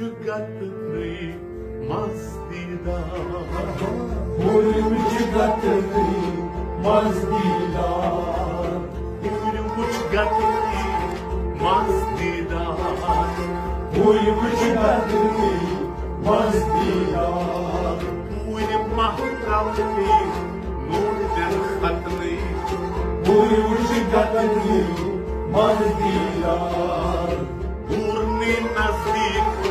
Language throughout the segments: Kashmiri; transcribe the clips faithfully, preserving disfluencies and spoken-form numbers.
گتنٕے مزدیدار۔ پوٗرٕ وٕچھ گتنٕے مزدیدار۔ پوٗرٕ وٕچھ گتنٕے مزدیدار۔ پوٗرٕ وٕچھ گتنٕے مزدیدار۔ پوٗرٕ محترم نور دِن ختنٕے۔ پوٗرٕ وٕچھ گتنٕے مزدیدار۔ پوٗرنٕے نزدیٖک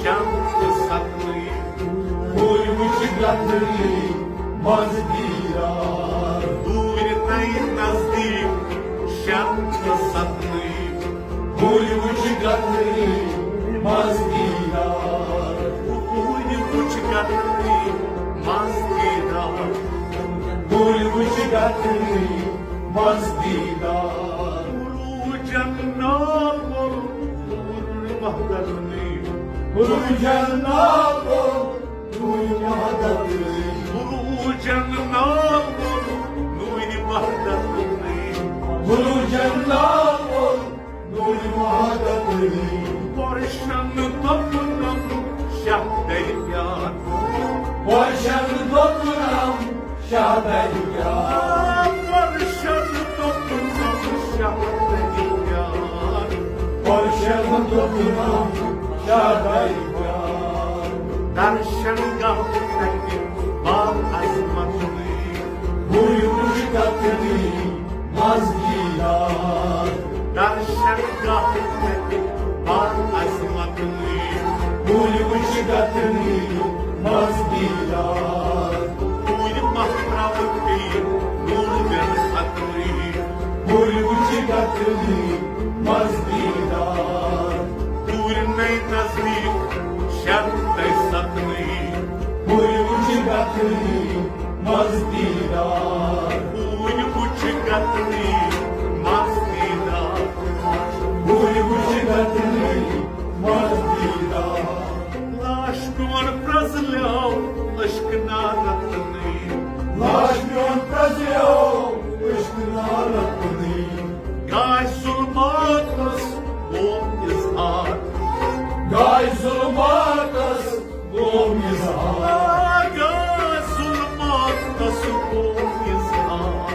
شمس ستنٕے۔ پوٗرٕ وٕچھ گتنٕے مزدیدار۔ پوٗرنٕے نزدیٖک شمس ستنٕے۔ پوٗرٕ وٕچھ گتنٕے مزدیدار۔ پوٗرٕ وٕچھ گتنٕے مزدیدار۔ پوٗرٕ وٕچھ گتنٕے مزدیدار۔ عروٗجن ناو ووٚن نوٗرِ وحدت نٕے۔ عروٗجن ناو ووٚن نوٗرِ وحدت نٕے۔ عروٗجن ناو ووٚن نوٗرِ وحدت نٕے۔ عروٗجن ناو ووٚن نوٗرِ وحدت نٕے۔ پرشن دوٚپنم شاہ دریار۔ پرشن دوٚپنم شاہ دریار۔ پرشن دوٚپنم شاہ دریار۔ پرشن دوٚپنم شاہ دریار۔ درشن گاہ تتہِ با عظمت نٕے۔ پوٗرٕ وٕچھ گتنٕے مزدیدار۔ درشن گاہ تتہِ با عظمت نٕے۔ پوٗرٕ وٕچھ گتنٕے مزدیدار۔ پوٗرٕ محترم پیٖر نور دِن ختنٕے۔ پوٗرٕ وٕچھ گتنٕے مزدیدار۔ پوٗرنٕے نزدیٖک شرطے ستنٕے۔ پوٗرٕ وٕچھ گتنٕے مزدیدار۔ پوٗرٕ وٕچھ گتنٕے مزدیدار۔ پوٗرٕ وٕچھ گتنٕے مزدیدار۔ لاش میون پرٛزلیو عشق نارتنٕے۔ لاش میون پرٛزلیو عشق نارتنٕے۔ گاے ظلماتس گوم اظہار۔ گاے ظلماتس گوم اظہار۔ گاے ظلماتس گوم اظہار۔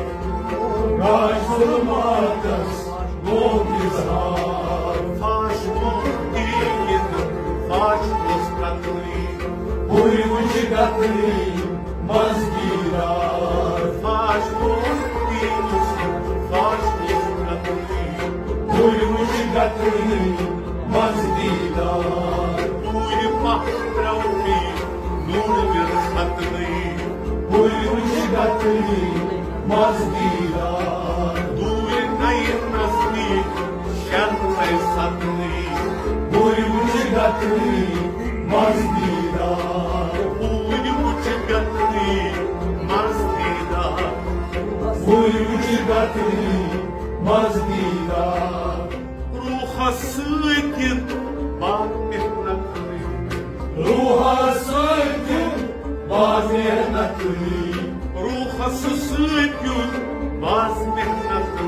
گاے ظلماتس گوم اظہار۔ فاش گوٚو دیٖن، فاش اوس قتلٕے۔ پوٗرٕ وٕچھ گتنٕے مزدیدار۔ فاش گوٚو دیٖن، فاش اوس قتلٕے۔ پوٗرٕ وٕچھ گتنٕے مزدیدار۔ پوٗرٕ پاہ ترٛاومی نوٗر مِرختنٕے۔ پوٗرٕ وٕچھ گتنٕے مزدیدار۔ دوٗرِ نَیہِ نزدیٖک شرطے ستنٕے۔ پوٗرٕ وٕچھ گتنٕے مزدیدار۔ پوٗرٕ وٕچھ گتنٕے مزدیدار۔ پوٗرٕ وٕچھ گتنٕے مزدیدار۔ روحس سۭتۍ یِن بار محنت۔ روحس سۭتۍ یِن بار محنت۔ روحس سۭتۍ یُن باز محنت۔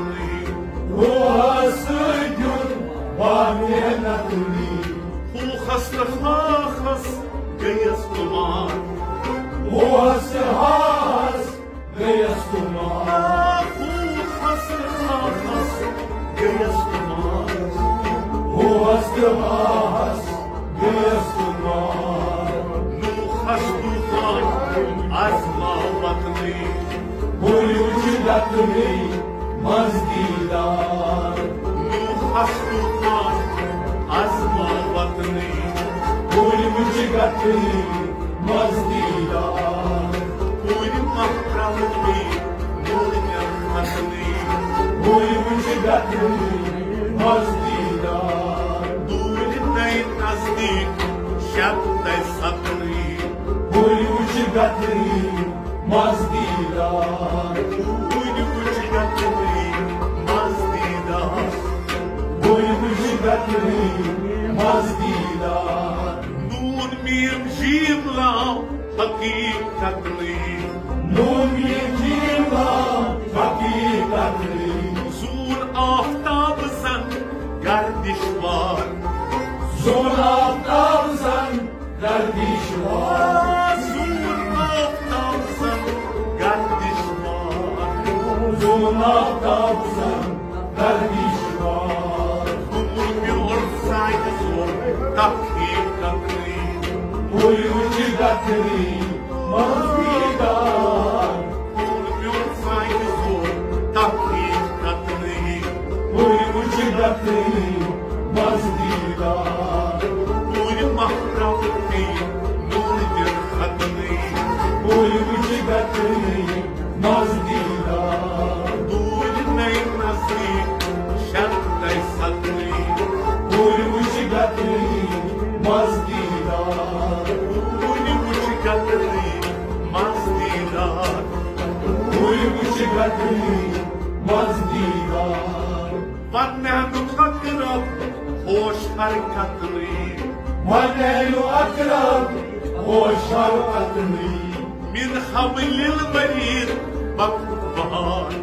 روحس سۭتۍ یُن بار محنت۔ روحس تہٕ ہاہس گٔیس تُمار۔ روحس تہٕ ہاہس گٔیس تُمار۔ روحس تہٕ ہاہس گٔیس تُمار۔ روحس تہٕ ہاہس گٔیس تُمار۔ نوحس طوفان آزماوتنٕے۔ پوٗرٕ وٕچھ گتنٕے مزدیدار۔ نوحس طوفان آزماوتنٕے۔ پوٗرٕ وٕچھ گتنٕے مزدیدار۔ پوٗرٕ محترم پے نوٗر مِرختنٕے۔ پوٗرٕ وٕچھ گتنٕے مزدیدار۔ دوٗرِ نَیہِ نزدیٖک شرطے ستنٕے۔ پوٗرٕ وٕچھ گتنٕے مزدیدار۔ پوٗرٕ وٕچھ گتنٕے مزدیدار۔ پوٗرٕ وٕچھ گتنٕے مزدیدار۔ نوٗن میٖم جیٖم لام حقیقتنٕے۔ نوٗن میٖم جیٖم لام حقیقتنٕے۔ زوٗن آفتاب زن گردش وار۔ زوٗن آفتاب زن سون آفتاب زن گردش وار۔ گوٚمُت میون سانہِ زور تحقیٖق قطرٕے۔ پوٗرٕ وٕچھِ گتری منٛز دیٖدار۔ گوٚمُت میون سانہِ زور تحقیٖق قطرٕے۔ پوٗرٕ وٕچھِ گتری منٛز دیٖدار۔ پوٗرٕ محرم پیٚیہِ نوٗر دِن ختمٕے۔ پوٗرٕ وٕچھِ گتری منٛز دیٖدار۔ دوٗرِ نَے نزدیٖک شرطے ستنٕے۔ پوٗرٕ وٕچھِ گتری منٛز دیٖدار۔ پوٗرٕ وٕچھِ گتری منٛز دیٖدار۔ پوٗرٕ وٕچھِ گتری منٛز دیٖدار۔ پننہٕ اقرب ہوش حرکتٕے۔ پننہٕ اقرب ہوش حرکتٕے۔ من حبل الورید بقو بہار۔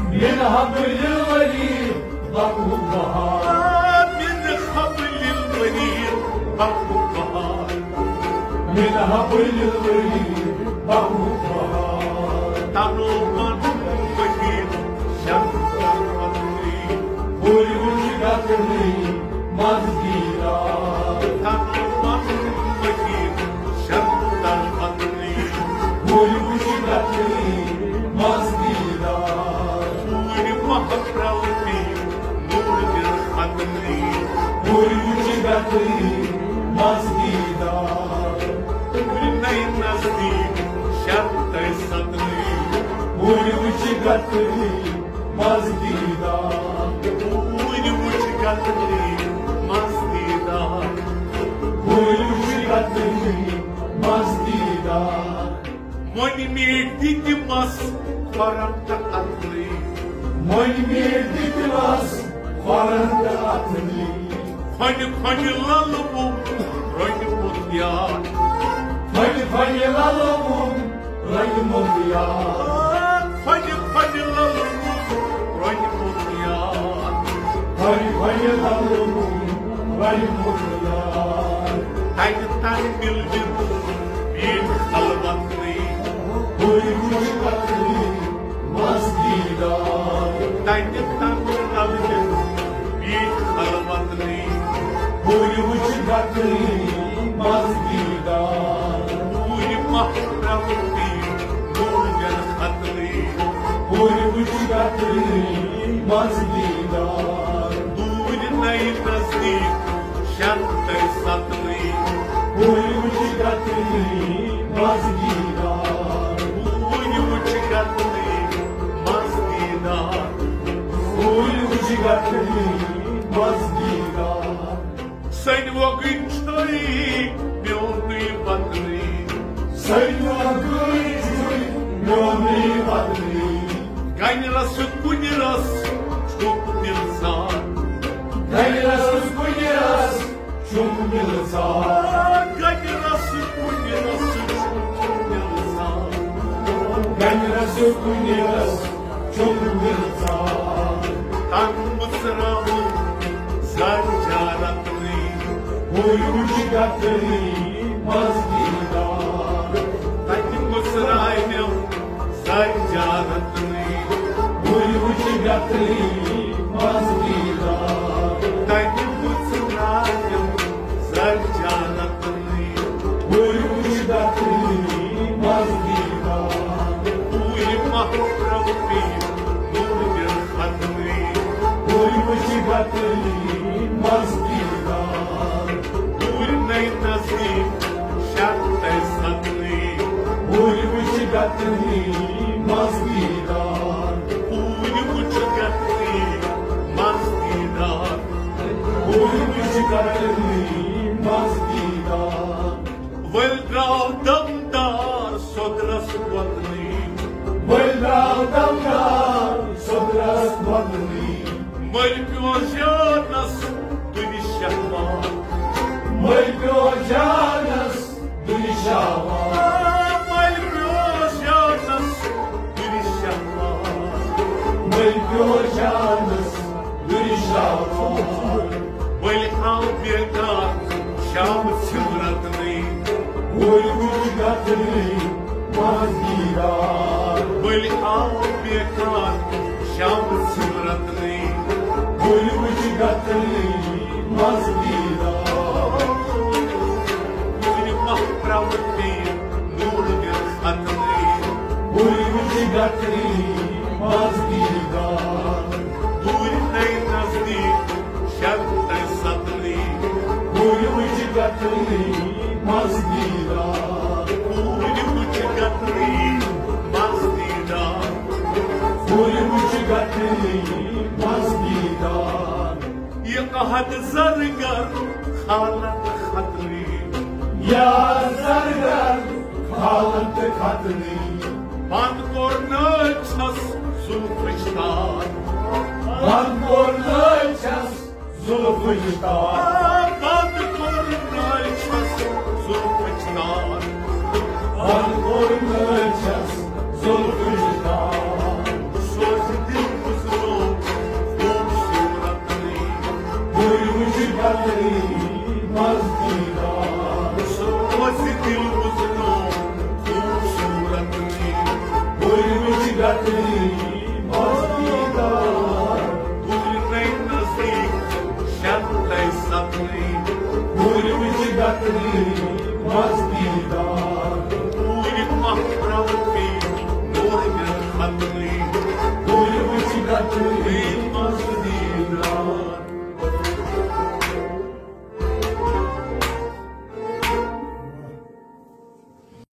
من حبل الورید بقو بہار۔ من حبل الورید بقو بہار۔ من حبل الورید بقو بہار۔ تنو من وحید شمس القمری۔ پوٗرٕ وٕچھِ گتری منٛز دیٖدار۔ تنو من وحید شمس القمری۔ پوٗرٕ وٕچھِ گتری منٛز دیٖدار۔ پوٗرٕ محفل نوٗر دِن ختمٕے۔ پوٗرٕ وٕچھِ گتری منٛز دیٖدار۔ پوٗرٕ نَے نزدیٖک شرطے ستنٕے۔ پوٗرٕ وٕچھِ گتری منٛز دیٖدار۔ پوٗرٕ وٕچھِ گتری منٛز دیٖدار۔ پوٗرٕ وٕچھِ گتری منٛز دیٖدار۔ وۄنۍ میٖٹھۍ دِتہِ مَس کھۄرَن تہٕ اَتھنٕے۔ وۄنۍ میٖٹھۍ دِتہِ مَس کھۄرَن تہٕ اَتھنٕے۔ کھۄنہِ کھۄنہِ لَلہٕ وُم رۄنہِ موٚت یار۔ کھۄنہِ کھۄنہِ لَلہٕ وُم رۄنہِ موٚت یار۔ کھۄنہِ کھۄنہِ لَلہٕ وُم رۄنہِ موٚت یار۔ کھۄنہِ کھۄنہِ لَلہٕ وُم رۄنہِ موٚت یار۔ تَتہِ تَتہِ مِل مِل بیٖٹھ خلوتٕے۔ پوٗرٕ وٕچھِ گتری منٛز دیٖدار۔ تَتہِ تَتہِ مِل مِل بیٖٹھ خلوتٕے۔ پوٗرٕ وٕچھِ گتری منٛز دیٖدار۔ پوٗرٕ محرم بیٖٹھ نوٗر دِن ختمٕے۔ پوٗرٕ وٕچھِ گتری منٛز دیٖدار۔ دوٗرِ نَے نزدیٖک شرطے ستنٕے۔ پوٗرٕ وٕچھِ گتری منٛز دیٖدار۔ پوٗرٕ وٕچھِ گتری منٛز دیٖدار۔ پوٗرٕ وٕچھِ گتری منٛز دیٖدار۔ سٔنۍ وۄگٕنۍ چھٔے میونُے وطنٕے۔ سٔنۍ وۄگٕنۍ چھٔے میونُے وطنٕے۔ کنہِ رسہٕ کُنہِ رس چھُکھ مِلژار۔ کنہِ رسہٕ کُنہِ رس چھُکھ مِلژار۔ کنہِ رسہٕ کُنہِ رس چھُکھ مِلژار۔ کنہِ رسہٕ کُنہِ رس چھُکھ مِلژار۔ تن مُژراوُن زر جارتنٕے۔ پوٗرٕ وٕچھِ گتری منٛز دیٖدار۔ تَتہِ مُژراوٮ۪م زر جارتنٕے۔ پوٗرٕ وٕچھِ گتری منٛز دیٖدار۔ تَتہِ مُژراوٮ۪م زر جارتنٕے۔ پوٗرٕ وٕچھِ گتری منٛز دیٖدار۔ پوٗرٕ محرم پیٚیہِ نوٗر دِن ختمٕے۔ پوٗرٕ وٕچھِ گتری منٛز دیٖدار۔ پوٗرٕ نَے نزدیٖک شرطے ستنٕے۔ پوٗرٕ وٕچھِ گتری منٛز دیٖدار۔ پوٗرٕ وٕچھِ گتری منٛز دیٖدار۔ پوٗرٕ وٕچھِ گتری منٛز دیٖدار۔ ؤلۍ درٛاو دمدار سوٚدرس وطنٕے۔ ؤلۍ درٛاو دمدار سوٚدرس وطنٕے۔ مٔلۍ پیوس جانس دُنہِ شہوار۔ مٔلۍ پیوس جانس دُنہِ شہوار۔ مٔلۍ پیوس جانس دُنہِ شہوار۔ مٔلۍ پیوس جانس دُنہِ شہوار۔ مٔلۍ آو بیگار شام ژھِل رتنٕے۔ پوٗرٕ وٕچھِ گتری دیدار۔ بٔلۍ آو بیکار شمس رتنٕے، بٔلۍ وٕچھ گتٕنٕے مز دیدار۔ بٔلۍ مہ پرٛوُن پیٚیہِ نوٗر مےٚ ختمٕے، بٔلۍ وٕچھ گتٕنٕے مز دیدار۔ دوٗرِ نَے نزدیٖک شرطے ستنٕے، بٔلۍ وٕچھ گتٕنٕے مز دیدار۔ بٔلۍ وٕچھ گتٕنٕے مز دیدار۔ بٔلۍ وٕچھ گتٕنٕے مز دیدار۔ یہِ عہد زرگر حالت ختمٕے۔ یا زرگر حالت ختمٕے۔ بند کوٚر نٲے چھس زُلفٕچ تار۔ بند کوٚر نٲے چھس زُلفٕچ تار۔ بند کوٚر نٲے چھس زُلفٕچ تار۔ بند کوٚر نٲے چھس زُلفٕچ تار۔ سوزِ دِل گُزرو خوٗبصوٗرت۔ بٔلۍ وٕچھ گتٕنٕے مز دیدار۔ سوزِ دِل گُزرو خوٗبصوٗرت۔ بٔلۍ وٕچھ گتٕنٕے مز دیدار۔ دوٗرِ نَے نزدیٖک شرطے ستنٕے، بٔلۍ وٕچھ گتٕنٕے مز دیدار۔ دوٗرِ مہ پرٛوُن پیٚیہِ نوٗر مےٚ ختمٕے، بٔلۍ وٕچھ گتٕنٕے